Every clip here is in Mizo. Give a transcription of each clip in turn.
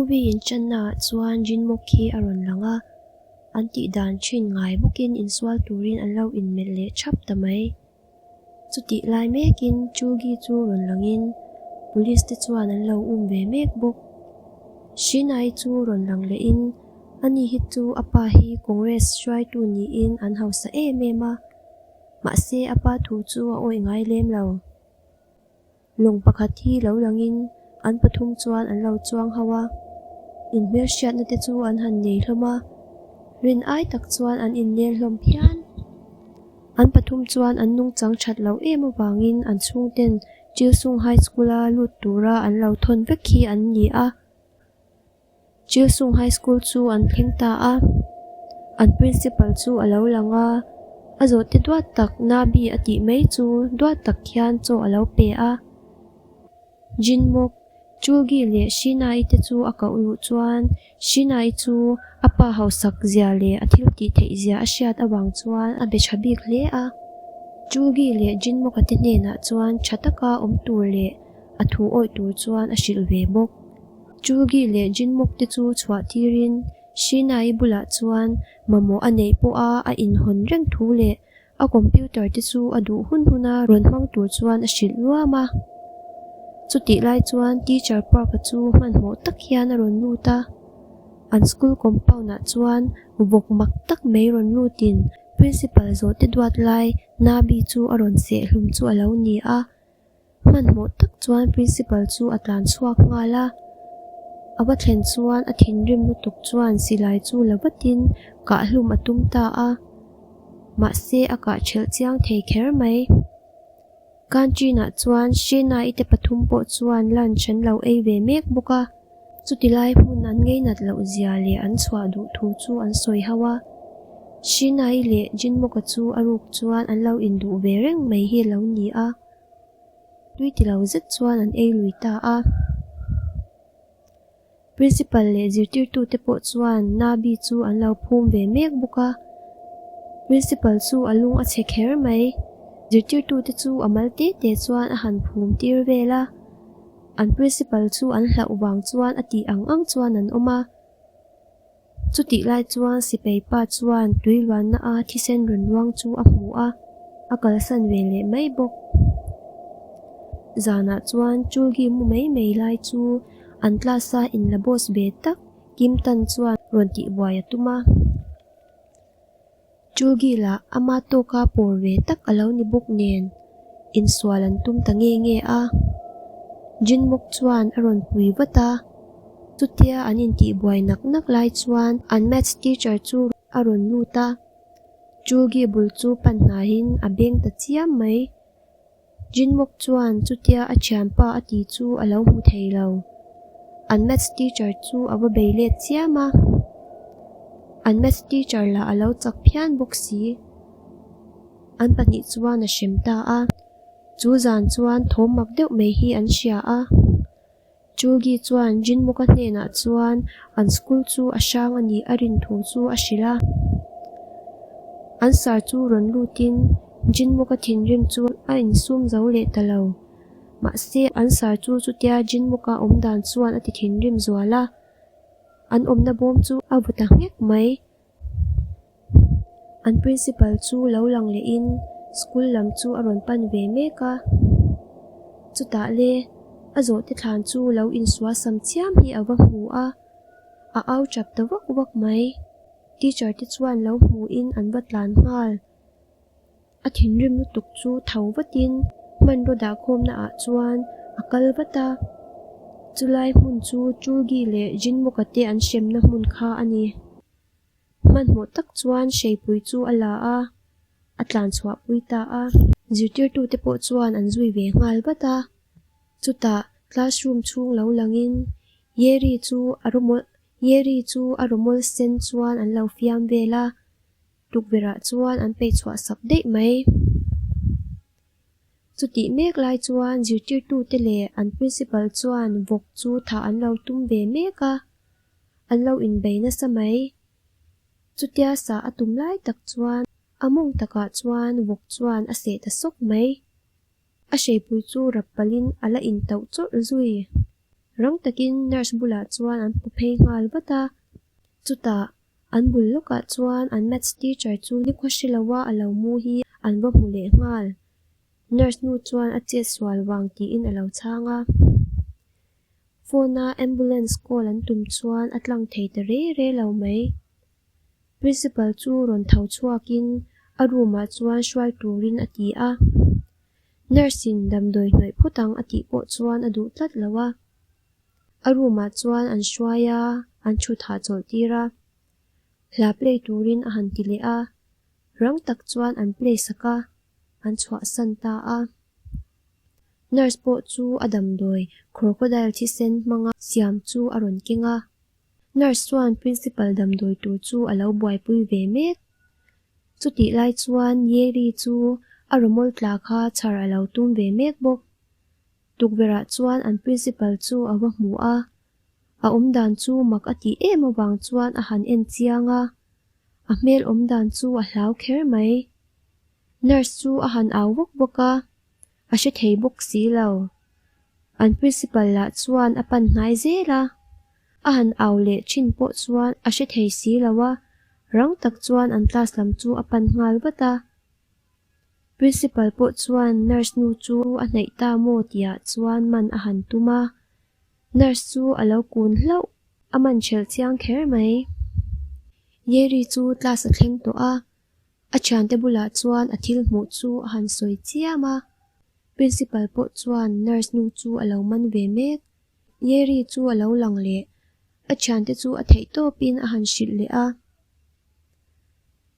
Movie inṭannaah chuan Jinmok hi a rawn lang a, an tihdan ṭhin ngai bawkin insual turin an lo inmelh leh ṭhap ta mai. Chutih lai mekin Chulgi chu rawn langin Police te chuan an lo um ve mek bawk. Shinai chu rawn lang lehin ani hi chu a pa hi Congress hruaitu niin an hausa em em a, mahse a pa thu chu a awih ngai lem lo. Lawng pakhat hi lo langin an pathum chuan an lo chuang ho a, inhmelhriatna te chu an han nei hlawm a, rin ai tak chuan an innel hlawm phian. An pathum chuan an nungchang that loh em avangin an chhungten Chilsung High School-a lut tura an lo thawn vek hi an ni a. Chilsung High School chu an thleng ta a, an principal chu a lo lang a, a zawhte duat tak Nabi a tih mai chu duat tak hian chaw a lo pe a. Jinmok, Chulgi leh Shinai te chu a koh luh chuan Shinai chu a pa hausak zia leh a thil tih theih zia a hriat avang chuan a be tha bik hle a. Chulgi leh Jinmoka te hnenah chuan tha taka awm tur leh a thu awih tur chuan a hrilh ve bawk. Chulgi leh Jinmok te chu chhuah tirin Shinai bulah chuan mamawh a neih pawha a inhawn reng thu leh a computer te chu a duh hun huna rawn hmang tur chuan a hrilh luam a. Chutih lai chuan Teacher Park-a chu hmanhmawh tak hian a rawn lut a. An school compound-ah chuan vawk mak tak mai rawn lutin Principal zawhte duat lai Nabi chu a rawn seh hlum chu a lo ni a. Hmanhmawh tak chuan Principal chu a tlan chhuak nghal a, a va thlen chuan a thinrim lutuk chuan silai chu la vatin kah hlum a tum ta a, mahse a kah ṭhelh chiang thei kher mai. Canteen-ah chuan Shena-i te pathum pawh chuan lunch an lo ei ve mek bawk a, chuti lai hmun an ngeinat loh zia leh an chhuah duh thu chu an sawi ho a. Shena-i leh Jinmoka chu a ruk chuan an lo induh ve reng mai hi a lo ni a. Tui ti lo zet chuan an ei lui ta a. Principal leh zirtirtute pawh chuan Nabi chu an lo phum ve mek bawk a. Principal chu a lung a chhe kher mai. Zirtirtute chu a mal te te chuan a han phum tir vel a. An principal chu an hlauh vang chuan a tih ang ang chuan an awm a. Chutih lai chuan sipai pa chuan tui luanna a thisen rawn ruang chu a hmu a, a kalsan ve leh mai bawk. Zanah chuan Chulgi mu mai mai lai chu an class a inla boss ve tak Kim Tan chuan rawn tihbuai a tum a. Chulgi lah ama tawka pawr ve tak a lo ni bawk nen insual an tum ta nge nge a. Jinmok chuan a rawn pui vat a, chutia an intihbuai nak nak lai chuan an maths teacher chu a rawn lut a, Chulgi bul chu pan hnaiin a beng ta chiam mai. Jinmok chuan chutia a thianpa a ti chu a lo hmu thei lo. An maths teacher chu a va bei let chiam a. An maths teacher lah a lo chak phian bawk si. An pahnih chuan a hrem ta a. Chu zan chuan thawm mak deuh mai hi an hria a. Chulgi chuan Jinmuka hnenah chuan an school chu a hrang a nih a rin thu chu a hrilh a. An sar chu rawn lutin Jinmuka thinrim chu a insum zo leh ta lo. Mahse, an sar chu chutia Jinmuka awm dan chuan a ti thinrim zual a. An awmna bawm chu a vaw ta nghek mai. An principal chu lo lang lehin school lam chu a rawn pan ve mek a, chutah le a zawhte thlan chu lo insual sam chiam hi a va hmu a, a au chap ta vak vak mai. Teacher te chuan lo hmuhin an va tlan nghal. A thinrim lutuk chu tho vatin hmanraw dahkhawmna ah chuan a kal vat a, chulai hmun chu Chulgi leh Jinmuka te an hremna hmun kha a ni. Hmanhmawh tak chuan hreipui chu a la a, a tlan chhuahpui ta a. Zirtirtute pawh chuan an zui ve nghal vat a, chutah classroom chhung lo langin Yeri chu a rawmawl Yeri chu a rawmawl sen chuan an lo fiam vel a, tukverhah chuan an peih chhuah sak daih mai. Chutih mek lai chuan zirtirtute leh an principal chuan vawk chu thah an lo tum ve mek a. An lo inbei nasa mai. Chutia sa a tum lai tak chuan a mawng takah chuan vawk chuan a seh ta sawk mai. A hreipui chu rap palhin a la intauh chawrh zui. Rang takin nurse bulah chuan an pu phei nghal vat a, chutah an bul lawkah chuan an maths teacher chu nikhua hre loa a lo mu hi an va hmu leh nghal. Nurse nu chuan a chet sual vang tiin a lo chhang a. Phone a ambulance call an tum chuan a tlang thei ta re re lo mai. Principal chu rawn tho chhuakin a room ah chuan hruai turin a ti a. Nurse in damdawi hnawih phawt ang a tih pawh chuan a duh tlat lo a. A room ah chuan an hruai a, an thut hahchawlh tir a. Hla play turin a han ti leh a, rang tak chuan an play sak a, an chhuahsan ta a. Nurse pawh chu a damdawi crocodile thisen hmanga siam chu a rawn keng a. Nurse chuan principal damdawi tur chu a lo buaipui ve mek. Chutih lai chuan Yeri chu a rawmawl tla kha chhar a lo tum ve mek bawk. Tukverhah chuan an principal chu a va hmu a, a awmdan chu mak a tih em avang chuan a han en chiang a, a hmel awmdan chu a hlau kher mai. Nurse chu a han au vawk vawk a, a hre thei bawk si lo. An principal lah chuan a pan hnai zel a, a han au leh thin pawh chuan a hre thei si lo a, rang tak chuan an class lam chu a pan nghal vat a. Principal pawh chuan nurse nu chu a hnaih ta maw tihah chuan man a han tum a, nurse chu a lo kun hlauh, a man hrelh chiang kher mai. Yeri chu class a thleng tawh a, A thiante bulah chuan a thil hmuh chu a han sawi chiam a, Principal pawh chuan nurse nu chu a lo man ve mek. Yeri chu a lo lang leh, a thiante chu a theih tawpin a han hrilh leh a.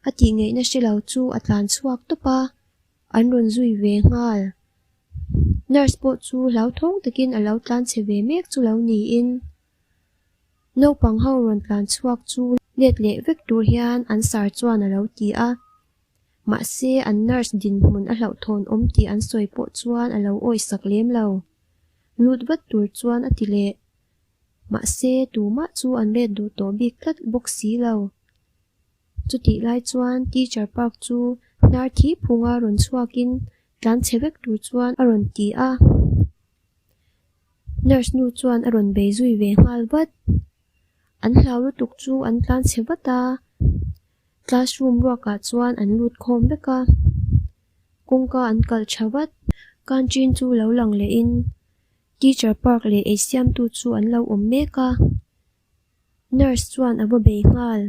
A tihngaihna hre lo chu a tlan chhuak tawp a, an rawn zui ve nghal. Nurse pawh chu hlauthawng takin a lo tlan chhe ve mek chu lo niin. Naupang ho rawn tlan chhuak chu let leh vek tur hian an sar chuan a lo ti a. Mahse an nurse dinhmun a hlauhthawn awm tih an sawi pawh chuan a lo awihsak lem lo. Lut vat tur chuan a ti leh. Mahse tumah chu an let duh tawh bik tlat bawk si lo. Chutih lai chuan teacher park chu hnar thi phunga rawn chhuakin tlan chhe vek tur chuan a rawn ti a. Nurse nu chuan a rawn bei zui ve nghal vat. An hlau lutuk chu an tlan chhe vat a, classroom ruakah chuan an lut khawm vek a, kawngka an kalh tha vat. Canteen chu lo lang lehin teacher park leh eisiamtu chu an lo awm mek a, nurse chuan a va bei nghal.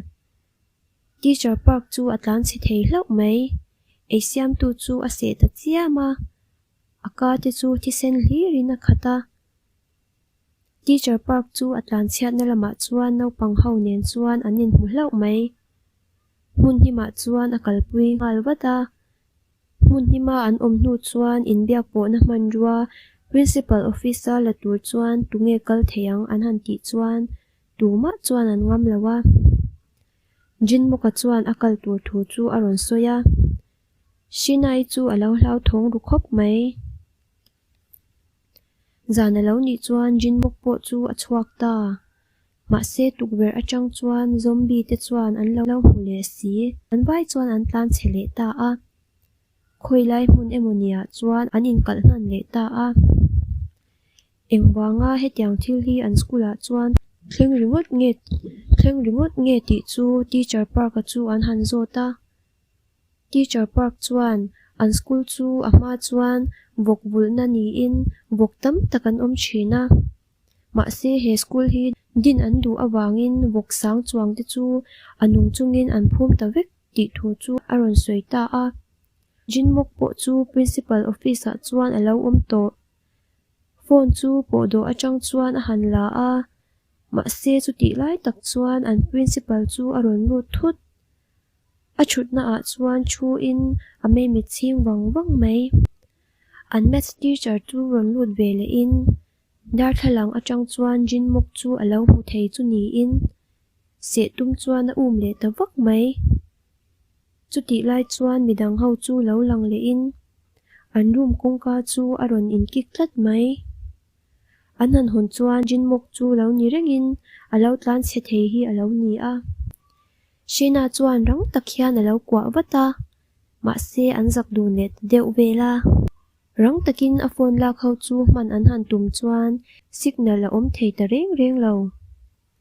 Teacher park chu a tlan chhe thei hlauh mai, eisiamtu chu a seh ta chiam a. A ka te chu thisen hlirin a khat a. Teacher Park chu a tlanchhiatna lamah chuan naupang ho nen chuan an inhmu hlauh mai. Hmun hnimah chuan a kalpui nghal vat a. Hmun hnima an awm hnu chuan inbiak pawhna hmanrua Principal Office-a la tur chuan tunge kal thei ang an han tih chuan tumah chuan an ngam lo a. Jinmoka chuan a kal tur thu chu a rawn sawi a. Shinai chu a lo hlauthawng ru khawp mai. Zan a lo nih chuan Jinmuk pawh chu a chhuak ta. Mahse tukverh atang chuan zombie te chuan an lo hmu leh si. An vai chuan an tlan chhe leh ta a. Khawi lai hmun emaw niah chuan an inkalh hnan leh ta a. Engvanga hetiang thil hi an school ah chuan thleng ringawt nge thleng ringawt nge tih chu teacher Park-a chu an han zawt a. Teacher Park chuan an school chu a hma chuan vawk vulhna niin vawk tam tak an awm thin a. Mahse he school hi din an duh avangin vawk sang chuang te chu a nung chungin an phum ta vek tih thu chu a rawn sawi ta a. Jinmok pawh chu Principal office ah chuan a lo awm tawh. Phone chu pawhdawh atang chuan a han la a, mahse chutih lai tak chuan an Principal chu a rawn lut thut. A thutna ah chuan thu in a meimit chhing vang vang mai. An maths teacher chu rawn lut ve leh in darthlalang atang chuan Jinmuk chu a lo hmu thei chu niin seh tum chuan a um leh ta vak mai. Chutih lai chuan midang ho chu lo lang leh in an room kawngka chu a rawn in kik tlat mai. An han hawn chuan Jinmuk chu lo ni reng in a lo tlan chhe thei hi a lo ni a. Shina chuan rang tak hian a lo kuah vat a, mahse an zak dun leh ta deuh vel a. Rang takin a phone lak ho chu hman an han tum chuan signal a awm thei ta reng reng lo.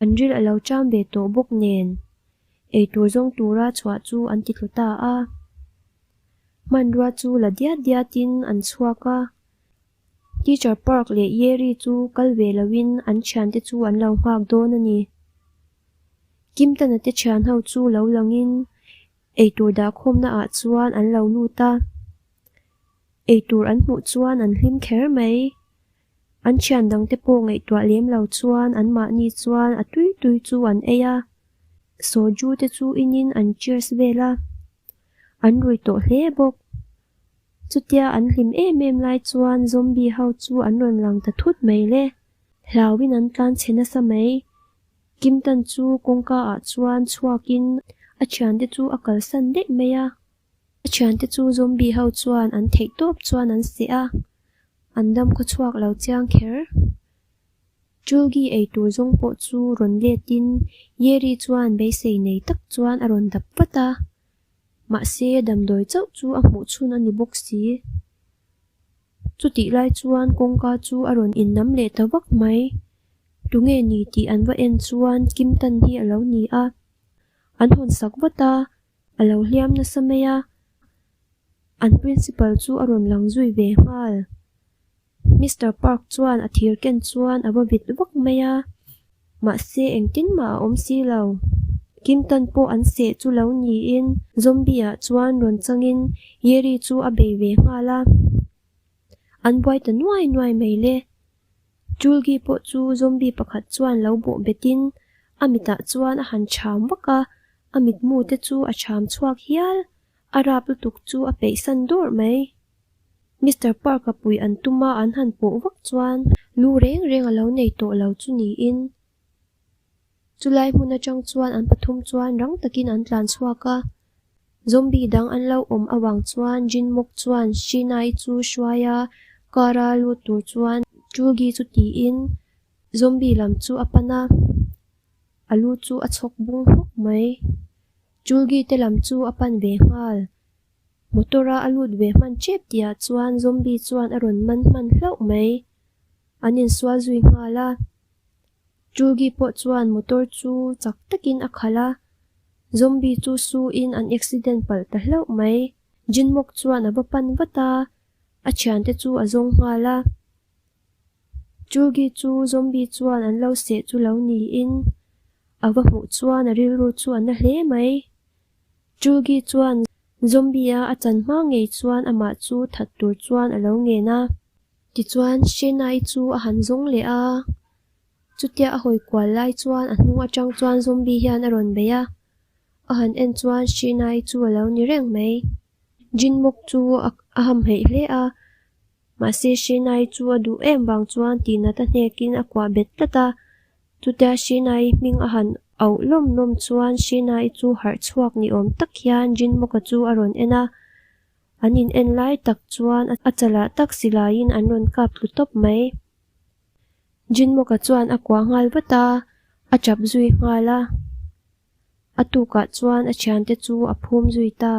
An ril a lo ṭam ve tawh bawk nen eitur zawng tura chhuah chu an ti tlu ta a. Hmanrua chu la diat diatin an chhuak a. Teacher Park leh Yeri chu kal ve loin an thiante chu an lo nghak dawn a ni. Kimtana te thian ho chu lo langin eitur dahkhawmna ah chuan an lo lut a. Eitur an hmuh chuan an hlim kher mai. An thian dangte pawh ngaihtuah lem lo chuan anmahni chuan a tui tui chu an ei a. Soju te chu inin an cheers vel a. An rui tawh hle bawk. Chutia an hlim em em lai chuan zombie ho chu an rawn lang ta thut mai le. Hlauin an tlan chhe nasa mai. Kimtan chu kawngka ah chuan chhuakin a thiante chu a kalsan daih mai a. A thiante chu zombie ho chuan an theih tawp chuan an seh a, an dam khaw chhuak lo chiang kher. Chulgi ei tur zawng pawh chu rawn letin Yeri chuan beisei nei tak chuan a rawn dap vat a, mahse damdawi chauh chu a hmuh chhun a ni bawk si. Chutih lai chuan kawngka chu a rawn innam leh ta vak mai. Tunge ni tih an va en chuan Kimtan hi a lo ni a, an hawn sak vat a, A lo hliam nasa mai a, an principal chu a rawn lang zui ve nghal. Mister Park chuan a thir ken chuan a va vit vak mai a, mahse engtin mah a awm si lo. Kimtan pawh an seh chu lo niin zombie ah chuan rawn changin Yeri chu a bei ve nghal a. An buai ta nuai nuai mai le. Chulgi pawh chu zombie pakhat chuan lo bawh betin a mitah chuan a han cham vak a, a mitmu te chu a cham chhuak hial, a rap lutuk chu a peihsan dawrh mai. Mister Park-a pui an tum a an han pawh vak chuan lu reng reng a lo nei tawh lo chu niin. Chulai hmun atang chuan an pathum chuan rang takin an tlan chhuak a. Zombie dang an lo awm avang chuan Jin Mok chuan Shinai chu hruai a, car a lut tur chuan Chulgi chu tiin zombie lam chu a pan a, a lu chu a chhawk bung hawk mai. Chulgi te lam chu a pan ve nghal. Motor a a lut ve hman tep tihah chuan zombie chuan a rawn man hman hlauh mai. An insual zui nghal a. Chulgi pawh chuan motor chu chak takin a khalh a, zombie chu su-in an accident palh ta hlauh mai. Jinmok chuan a va pan vat a, a thiante chu a zawng nghal a. Chulgi chu zombie chuan an lo seh chu lo niin a va hmuh chuan a rilru chu a na hle mai. Chulgi chuan zombie-a a chan hma ngei chuan amah chu that tur chuan a lo ngen a. Tichuan Shenai chu a han zawng leh a, chutia a hawi kual lai chuan a hnung atang chuan zombie hian a rawn bei a, a han en chuan Shenai chu a lo ni reng mai. Jinmok chu a ham hleih hle a, mahse Shenai chu a duh em vang chuan tihnat a hnekin a kuah bet tlat a, chutia Shenai hming a han auh lawm lawm chuan Shenai chu harh chhuak ni awm tak hian Jinmok-a chu a rawn en a, An in en lai tak chuan a chalah tak silaiin an rawn kap tlu tawp mai. Jinmoka chuan a kuah nghal vat a, a tap zui nghal a. A tukah chuan a thiante chu a phum zui ta.